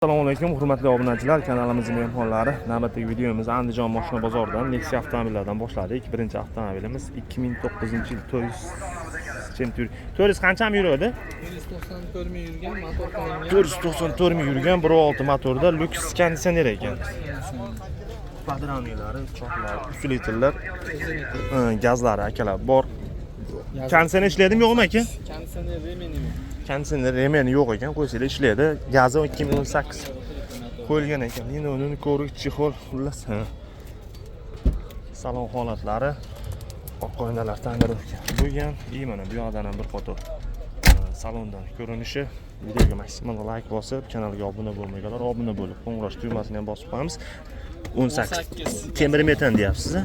Assalomu alaykum, hurmatli obunachilar, kanalimizning mehmonlari. Navbatdagi videomizni Andijon mashina bozoridan Nexia avtomobillaridan boshladik. Birinchi avtomobilimiz 2009-yil, 400 чем 400 qancha yuradi? 494 ming yurgan, motor qilingan. 494 ming yurgan, 1.6 motorda, lyuks konditsioner ekan. Подрамник lari, choklari, усилитель lar, gazlari, akalar, bor. Konditsioner ishlaydimi, yo'qmi, aka? Konditsioner ремень yo'q. Konditsioner ремень i yo'q ekan, qo'ysanglar ishlaydi. Gazi 2018 qo'yilgan ekan. Linoning коврик, чехол, xullas, ha. Salon holatlari, oq oynalar тонировка bo'lgan. И mana bu yoqdan ham bir qator salondan ko'rinishi. Videoga maksimal layk bosib, kanalga obuna bo'lmaganlar obuna bo'lib, qo'ng'iroq tugmasini ham bosib qo'yamiz. 18 18. Temir metan deyapsiz, a?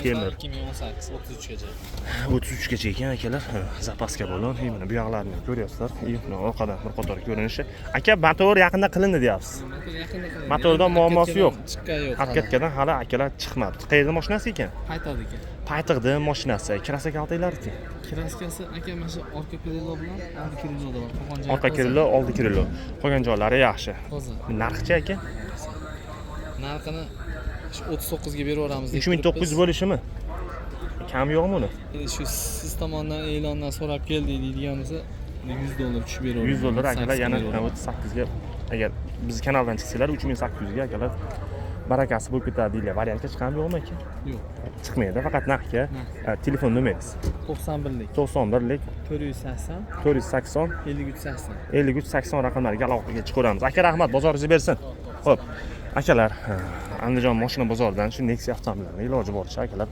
Temir. 2018, 33 gacha. 33 gacha ekan, akalar. Ha, запаска balon. И mana bu yoqlarini ham ko'ryapsizlar. И mana orqadan bir qator ko'rinishi. Aka, motor yaqinda qilindi deyapsiz. Motor yaqinda qilingan. Motordan muammosi yo'q. Chiqqan yo'q. Обкатка dan hali, akalar, chiqmabdi. Qayerda mashinasi ekan? Paytog'diki. Paytog'da mashinasi. Краска kaltaklarichi? Краска si, aka, mana shu orqa крыло bilan oldi крыло da bor. Qolgan joyi Orqa toza. крыло, oldi крыло. Qolgan joylari yaxshi. Toza. Narxichi, aka? Narxini shu 39 ga berib yuboramiz deb 3900 bo'lishimi? Kam yo'qmi uni? turibmiz. Shu siz tomondan e'londan so'rab keldik deydigan bo'lsa, 100 dollar tushib beraveramiz. 100 dollar, akalar, yana 38 ga beraveramiz. 38 ga, agar biz kanaldan chiqsanglar, 3800 ga, akalar, barakasi bo'lib ketadi deyiladi. Variantga chiqami, yo'qmi, aka? Yo'q. Chiqmaydi, faqat narxga. Narx. Ha, telefon nomeringiz? 91lik 91lik 480 480 53 80. 53 80 raqamlariga aloqaga chiqaveramiz. Aka, rahmat, bozoringiz bersin. Xo'p, akalar, ha, Andijon mashina bozoridan shu Nexia avtomobillarini iloji boricha, akalar,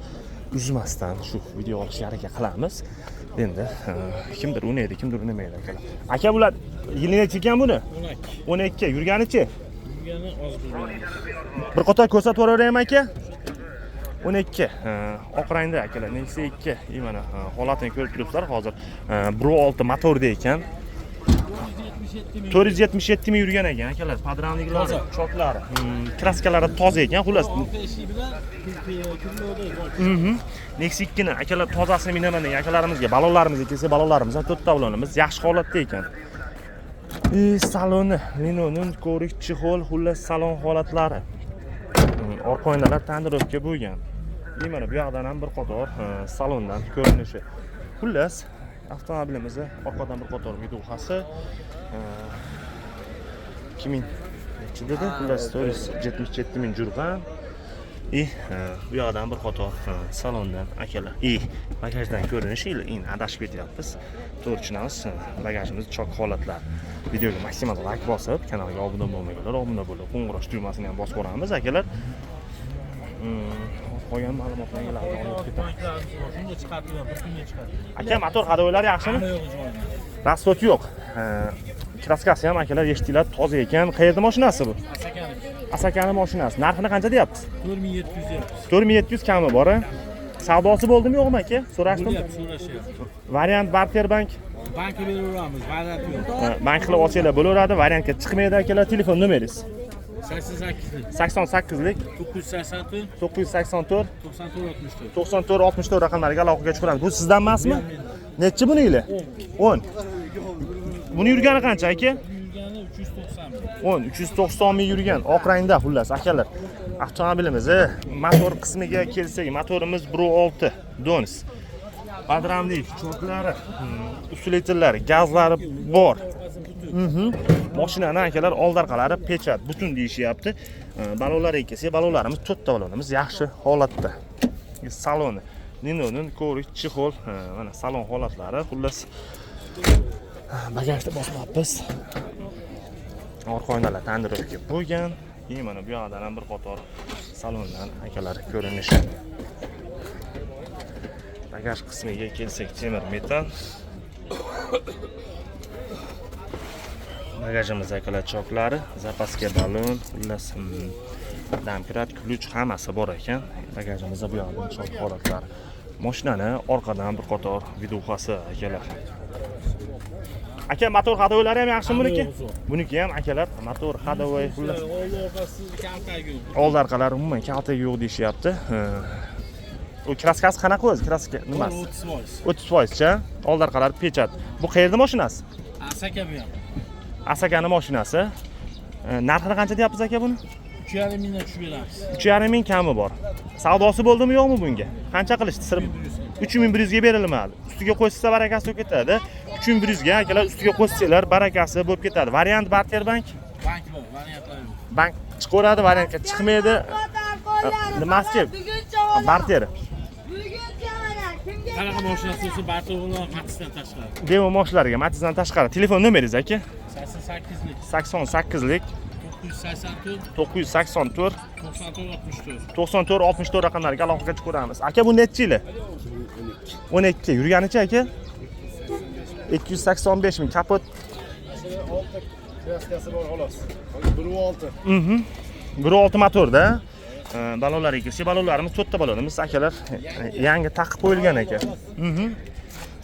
uzmasdan shu video olishga harakat qilamiz. Endi ha, kimdir unaydi, kimdir unamaydi, akalar. Aka, bular yili necha ekan buni? 12. 12. Yurganichi? Yurgani oz bilmaymiz. Bir qator ko'rsatib yuboraveraymi, aka? 12, ha, oq rangda, akalar, Nexia 2. И mana, ha, holatini ko'rib turibsizlar hozir. Ha, 1.6 motorda ekan. 477 ming yurgan ekan, akalar. Подрамник lari, choklari, краска lari toza ekan, xullas. Orqa eshik bilan крыло da bor. Nexia 2 ni, akalar, tozasini minaman degan akalarimizga, balonlarimizga kelsa, balonlarimiz ham, to'rtta balonimiz yaxshi holatda ekan. И saloni linoning коврик, чехол, xullas, salon holatlari. Orqa oynalar тонировка bo'lgan. И mana bu yoqdan ham bir qator, ha, salondan ko'rinishi. Xullas, avtomobilimizni orqadan bir qator видюха si. 2000 nechi dedi? Xullas, 477 ming yurgan. И bu yoqdan bir qator, ha, salondan, akalar. И bagajdan ko'rinishi. Endi adashib ketyapmiz. To'g'ri tushunamiz. Ha, bagajimiz chok holatlari. Videoga maksimal layk bosib, kanalga obuna bo'lmaganlar obuna bo'lib, qo'ng'iroq tugmasini ham bosib qo'yamiz, akalar. Qolgan ma'lumotlarni olib ketamiz. Shunga chiqarib, bir kunga chiqadi. Aka, motor ходовой lari yaxshimi? Hamma yo'q joyida. Расход yo'q. Ha, краска si ham, akalar, eshitdinglar, toza ekan. Qayerda mashinasi bu? Asakaniki. Asakani mashinasi. Narxini qancha deyapsiz? 4700 deyapmiz. 4700, kami bor, a? Savdosi bo'ldimi, yo'qmi, aka? So'rashdim. Bo'lyapti, so'rashyapti. Variant barter bank. Bankka beraveramiz, variant yo'q. Ha, bank qilib olsanglar bo'laveradi, variantga chiqmaydi, akalar. Telefon nomeringiz? 88lik 88lik 984 984 94 64. 94 64 raqamlariga aloqaga chiqamiz. Bu sizdan emasmi? Nechi buni yili? 10. Buni yurgani qancha, aka? Yurgani 390 ming. 10, 390 ming yurgan, oq rangda, xullas, akalar. Avtomobilimiz motor qismiga kelsak, motorimiz 1.6 Dons. Подрамник, choklari, усилитель lari, gazlari bor. Mashinani, akalar, old orqalari печать, butun deyishyapti. Balonlarga kelsak, balonlarimiz, to'rtta balonimiz yaxshi holatda. Saloni Ninoning коврик, чехол, mana salon holatlari, xullas, bagajni bosmabmiz. Orqa oynalar тонировка bo'lgan. Keyin mana bu yoqdan ham bir qator salondan, akalar, ko'rinishi. Bagaj qismiga kelsak, temir metan. Bagajimiz, akalar, choklari, запаска balon, xullas, домкрат, ключ hammasi bor ekan. Bagajimizda bu yoqdan chok holatlari. Mashinani orqadan bir qator видюха si, akalar. Aka, motor ходовой lari ham yaxshimi buniki? Buniki ham, akalar, motor ходовой, xullas. Oldi orqasi kaltak yo'q. Oldi orqalari umuman kaltak yo'q deyishyapti. Ha. U краска si qanaqa o'zi? Краска nimasi? 30%. 30 foizcha. Oldi orqalari печать. Bu qayerda mashinasi? Asaka bu ham. Asakani mashinasi. Narxini qancha deyapmiz aka buni? 3,5 mingdan tushib beramiz. 3,5 ming kami bor. Savdosi bo'ldimi yo'qmi bunga? Qancha qilishdi? Sir 3100 ga berilmadi. Ustiga qo'shsa barakasi bo'lib ketadi. 3100 ga akalar ustiga qo'shsanglar barakasi bo'lib ketadi. Variant barter bank? Bank bor, variantlar yo'q. Bank chiqaveradi, variantga chiqmaydi. Nimasi? Barter. Qanaqa mashinasi bo'lsa barter bo'ladi, Matizdan tashqari. Demo mashinalarga Matizdan tashqari. Telefon nomeringiz aka? 88lik, 88lik 984, 984 94 64. 94 64 raqamlariga aloqaga chiqaveramiz. Aka, bu nechi yili? 12. Yurganicha aka? 285 ming. Kapot Kraskasi bor xolos. 1.6. 1.6 motorda. Balonlar aka, balonlarimiz to'rtta balonimiz akalar yangi taqib qo'yilgan aka.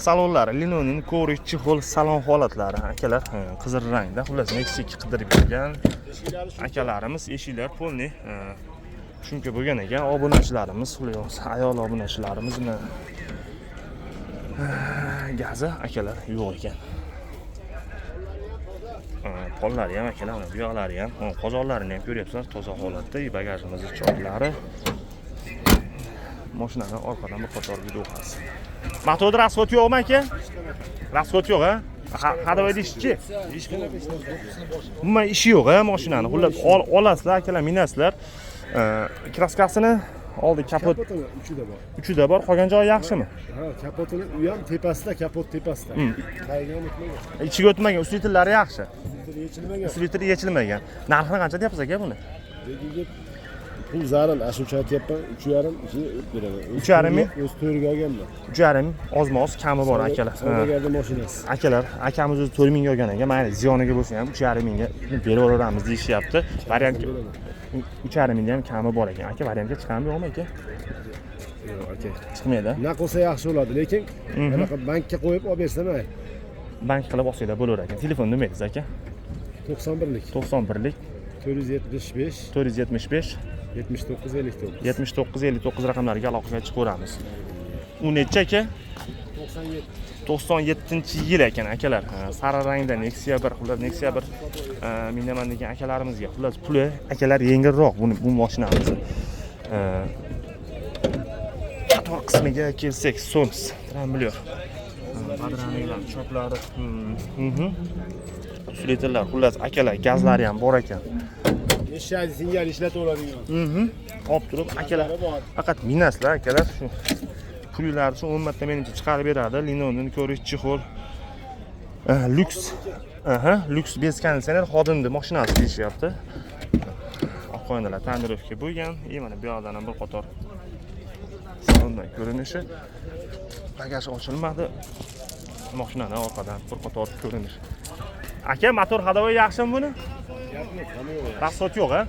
Salonlari linoning ko'rik chexol salon holatlari akalar qizil rangda. Xullas Nexia 2 qidirib yurgan akalarimiz eshiklar polni shunga bo'lgan ekan. Obunachilarimiz, xullas ayol obunachilarimiz gazi akalar yo'q ekan. Pollari ham akalar, mana bu yoqlari ham, qozonlarini ham ko'ryapsizlar, toza holatda. Bagajimiz choklari. Mashinani orqadan bir qator videosi. Motorda rasxod yo'qmi aka? Rasxod yo'q, ha? Ходовой ishchi. Umuman ishi yo'q, ha, mashinani. Xullas olasizlar akalar, minasizlar. Kraskasini oldi kapot Kapotini uchida bor. uchida bor, qolgan joyi yaxshimi? Ha, kapotini u ham tepasida, kapot tepasida. Tagiga ham o'tmagan. Ichiga o'tmagan, uslitillari yaxshi. Filtr yechilmagan. Uslitili yechilmagan. Narxini qancha deyapsiz aka buni? Lekin pul zarin, ana shuncha aytyapman, 3.5 ichiga beraman. 3,5 ming? O'z to'riga olganman. 3,5 ming ozma-oz kami bor akalar. Savdogarning mashinasi. Akalar, akamiz o'zi 4 mingga olgan ekan, mayli ziyoniga bo'lsa ham 3,5 mingga beraveramiz deyishyapti. Variantga 3,5 mingda ham kami bor ekan. Aka, variantga chiqadimi yo'qmi aka? Yo'q, aka. Chiqmaydi. Nima qilsa yaxshi bo'ladi, lekin anaqa bankka qo'yib olib bersam ay. Bank qilib olsanglar bo'lar ekan. Telefon nomeringiz aka? 91lik 91lik 475 475 79 59. 79 59 raqamlariga aloqaga chiqaveramiz. U necha aka? 97. 97-yil ekan akalar. Sariq rangda Nexia 1, xullas Nexia 1 minaman degan akalarimizga, xullas puli akalar yengilroq buni bu mashinamiz. Motor qismiga kelsak, Sons tramblyor. Badranliklar, choplari. Usulitillar, xullas akalar gazlari ham bor ekan. Eshak singar ishlataveradigan. Olib turib akalar faqat minasizlar akalar shu pullarni shu 10 marta menimcha chiqarib beradi. Linoning ko'rish chexol lyuks. Aha, lyuks bez konditsioner xodimni mashinasi deyishyapti. Oq oynalar tonirovka bo'lgan. Mana bu yoqdan ham bir qator salondan ko'rinishi. Bagaj ochilmadi. Mashinani orqadan bir qator ko'rinishi. Aka, motor ходовой yaxshimi buni? Gap yo'q, hamma yo'q. Rasxod yo'q, ha?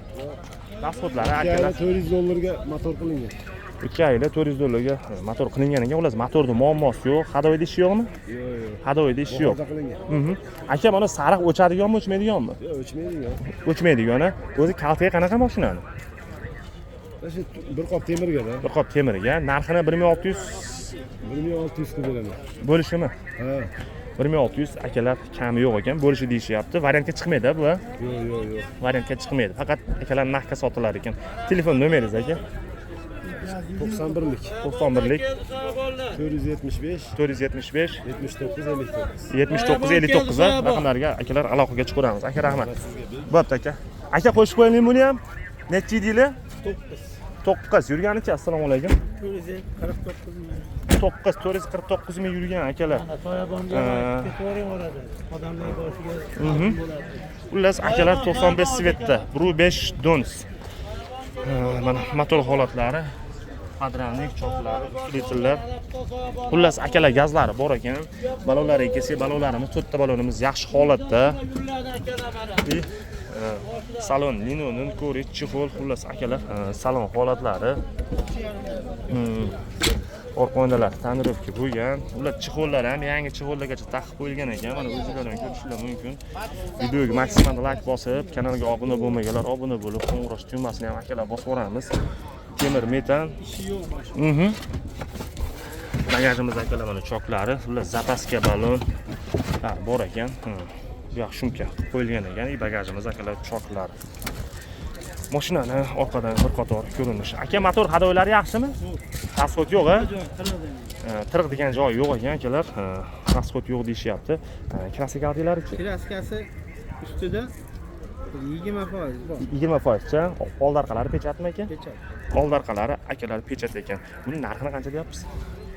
Rasxodlari akalar. $400 ga motor qilingan. 2 oyda $400 ga motor qilingan ekan. Xullas motorda muammosi yo'q. Ходовойda ishi yo'qmi? Yo'q, yo'q. Ходовойda ishi yo'q. Buxoroda qilingan. Aka, mana sariq o'chadiganmi, o'chmaydiganmi? Yo'q, o'chmaydigan. O'chmaydigan, ha? O'zi kaltaga qanaqa mashinani? Mana shu bir qop temirga-da. Bir qop temirga. Narxini 1600 1600 qilib beraman. bo'lishimi? Ha. 1600 akalar kami yo'q ekan, bo'lishi deyishyapti. Variantga chiqmaydi bu, ha? Yo'q, yo'q, yo'q. Variantga chiqmaydi. Faqat akalar narxga sotilar ekan. Telefon nomeringiz aka? 91lik 91lik 475 475 79 59. 79 59 raqamlarga akalar aloqaga chiqaveramiz. Aka, rahmat. Bo'pti aka. Aka, qo'shib qo'yaylik buni ham. Necha yillar? 9. 9 yurganicha. Assalomu alaykum. 449 ming. 9 449 ming yurgan akalar. Soyabonga ketavering orada. Odamlar boshiga bo'ladi. Xullas akalar 95 svetda 1.5 dons. Mana motor holatlari, podramnik choklari, usulitillar. Xullas akalar gazlari bor ekan. Balonlarga kelsak, balonlarimiz to'rtta balonimiz yaxshi holatda. Salon linoning ko'rik chexol, xullas akalar salon holatlari. Orqa oynalar tonirovka bo'lgan. Ular chexollar ham yangi chexollargacha taqib qo'yilgan ekan. Mana o'zinglar ham ko'rishinglar mumkin. Videoga maksimal like bosib, kanalga obuna bo'lmaganlar obuna bo'lib, qo'ng'iroq tugmasini ham akalar bosib yuboramiz. Temir metan. Ishi yo'q mashina. Bagajimiz akalar mana choklari, ular zapaska balon bor ekan. Bu yoq shumka qo'yilgan ekan. И bagajimiz, akalar, choklar. Mashinani orqadan bir qator ko'rinishi. Aka, motor ходовой lari yaxshimi? Расход yo'q, a? Tiriq degan joyi yo'q ekan, akalar. Расход yo'q deyishyapti. Краска kaltilarichi? Краска si ustida 20% bor. 20% cha. Old orqalari печать mi aka? Печать. Old orqalari, akalar, печать ekan. Buni narxini qancha deyapsiz?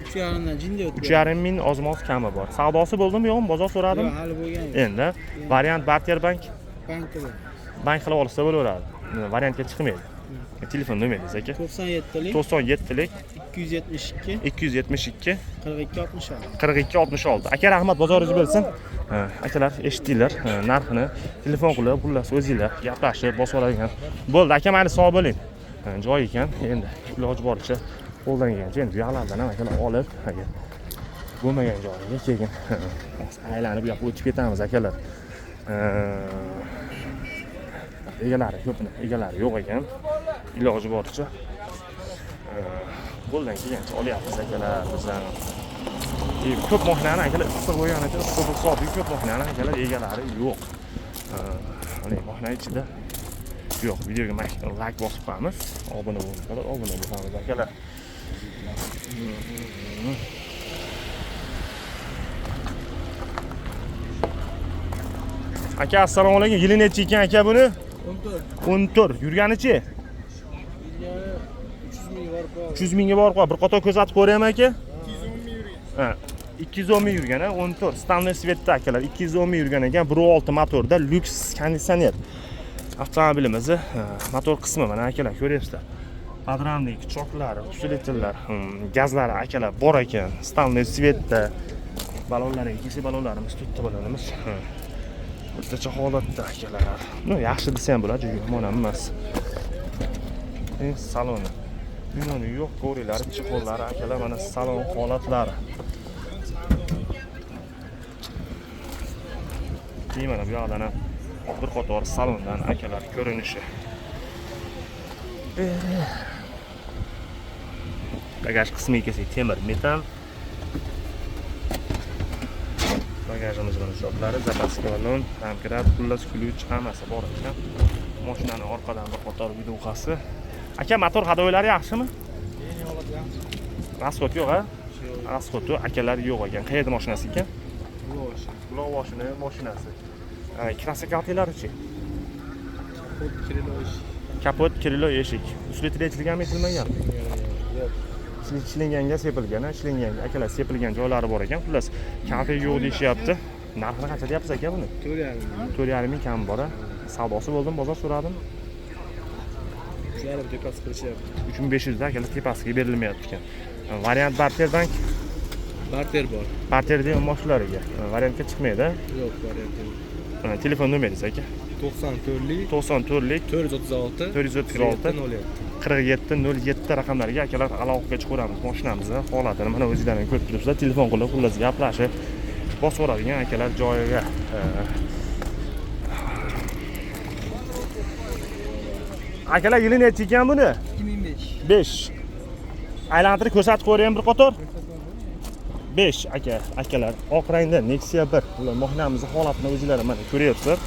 3,5dan jinday o'tdi. 3,5 ming ozmoz kami bor. Savdosi bo'ldimi, yo'qmi? Bozor so'radim. Yo'q, hali bo'lgan yo'q. Endi variant barter bank, Bankda bor. Bank qilib olsa bo'laveradi. Variantga chiqmaydi. Telefon nomeringiz, aka? 97lik 97lik 272 272 42 66. 42 66. Aka, rahmat, bozoringiz bo'lsin. Ha, akalar, eshitdinglar, ha, narxini telefon qilib, xullas o'zinglar gaplashib bosib oladigan. Bo'ldi, aka, mayli, sog' bo'ling. Ha, joy ekan, endi iloji boricha qo'ldan kelgancha endi bu yoqlardan ham, akalar, olib, agar bo'lmagan joyiga keyin, ha, aylanib bu yoqqa o'tib ketamiz, akalar. Ha, egalari ko'pini egalari yo'q ekan. Iloji boricha qo'ldan kelgancha olyapmiz, akalar, bizdan. Ko'p mashinani, akalar, issiq bo'lgani uchun, issiq hisobiga ko'p mashinani, akalar, egalari yo'q. Mana mashina ichida yo'q. Videoga like bosib qo'yamiz. Obuna bo'lmasalar obuna bo'lamiz, akalar. Aka, assalomu alaykum. Yili nechi ekan, aka, buni? 14. 14. Yurganichi? 300 ming borib qoldi. 300 mingga borib qoldi. Bir qator ko'rsatib ko'raymi, aka? 210 ming yurgan. Ha, 210 ming yurgan, ha, 14. Stanley цвет da, akalar, 210 ming yurgan ekan. 1.6 motorda lyuks konditsioner. Avtomobilimizni motor qismi mana, akalar, ko'ryapsizlar. Подрамник, choklari, усилитель lar, gazlari, akalar, bor ekan. Stanley цвет da. Balonlariga kelsak, balonlarimiz to'rtta balonimiz. O'rtacha holatda, akalar. Ну, yaxshi desa ham bo'ladi, juda yomon ham emas. Saloni. Dunyoni yo'q, ko'ringlar, чехол lari, akalar, mana salon holatlari. Keyin mana bu yoqdan ham bir qator salondan, akalar, ko'rinishi. Bagaj qismiga kelsak, temir, metal. Bagajimiz mana choklari, zapaska balon, domkrat, xullas ключ hammasi bor ekan. Mashinani orqadan bir qator videoxasi. Aka, motor ходовой lari yaxshimi? Расход yo'q, a? Расход i, akalar, yo'q ekan. Qayerda mashinasi ekan? Buloqboshini mashinasi. Краска kaltilarichi? Kapot, крыло, eshik. Усилитель aytilganmi, aytilmagan? Ishlanganga sepilgan, ishlanganga, akalar, sepilgan joylari bor ekan. Xullas, kalta yo'q deyishyapti. Narxini qancha deyapsiz, aka, buni? 4,5. 4,5 ming kam bor, a? Savdosi bo'ldimi, bozor so'radim. 3,5 tepasi qilishyapti. 3500 da, akalar, tepasiga berilmayapti ekan. Variant barter bank? Barter bor. Barter degan mashinalariga variantga chiqmaydi. Yo'q, variant yo'q. Telefon nomeringiz, aka? 94lik 94lik 436 436 07. 47 07 raqamlariga, akalar, aloqaga chiqaveramiz. Mashinamizni holatini mana o'zinglar ham ko'rib turibsizlar. Telefon qilib, xullas gaplashib bosib yuboradigan, akalar, joyiga. Akalar, yili nechi ekan buni? 2005. 5. Aylantirib ko'rsatib qo'yaymi bir qator? 5, aka, akalar, oq rangda Nexia 1. Bular mashinamizni holatini o'zinglar mana ko'ryapsizlar.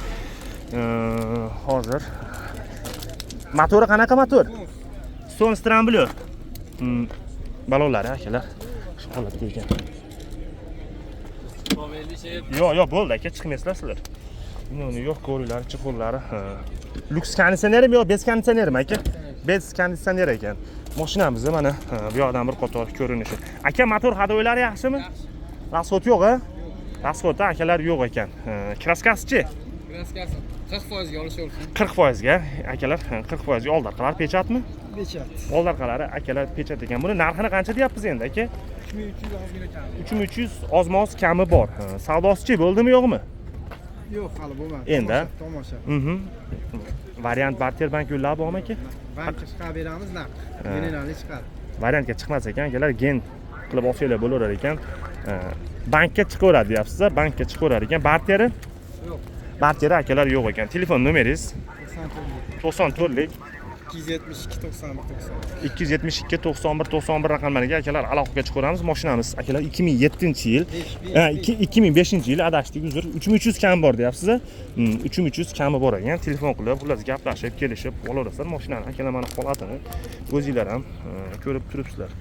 Hozir motori qanaqa motor? Stone Stramblio. Balonlari, akalar, shu holatda ekan. Yo'q, yo'q, bo'ldi, aka, chiqmaysizlar sizlar. Uni yo'q, ko'ringlar, чехол lari. Lyuks konditsionermi yo'q, без konditsionermi, aka? Без konditsioner ekan. Mashinamizni mana bu yoqdan bir qator ko'rinishi. Aka, motor ходовой lari yaxshimi? Расход yo'q, a? Расход i, akalar, yo'q ekan. Краска sichi? Краска si 40% ga olishaversin. 40% ga, akalar, 40% ga. Old orqalari печать mi? Печать. Old orqalari, akalar, печать ekan. Buni narxini qancha deyapmiz endi, aka? 3300 ozgina kami. 3300 ozmoz kami bor. Savdosichi bo'ldimi, yo'qmi? Yo'q, hali bo'lmadi. Endi? Tomosha. Variant barter bank yo'llari bormi, aka? Bankka chiqarib beramiz naqd. Generalni chiqarib. Variantga chiqmas ekan, akalar, gen qilib olsanglar bo'laverar ekan. Bankka chiqaveradi deyapsiz, bankka chiqaverar ekan. Barteri? Yo'q. Barteri, akalar, yo'q ekan. Telefon nomeringiz? 94lik 272 91 91. 272 91 91 raqamlariga, akalar, aloqaga chiqaveramiz. Mashinamiz, akalar, 2007 yil, ha, 2005 yil, adashdik, uzr. 3300 kami bor deyapsiz. 3300 kami bor ekan. Telefon qilib, xullas, gaplashib, kelishib olaverasizlar mashinani, akalar. Mana holatini o'zinglar ham ko'rib turibsizlar.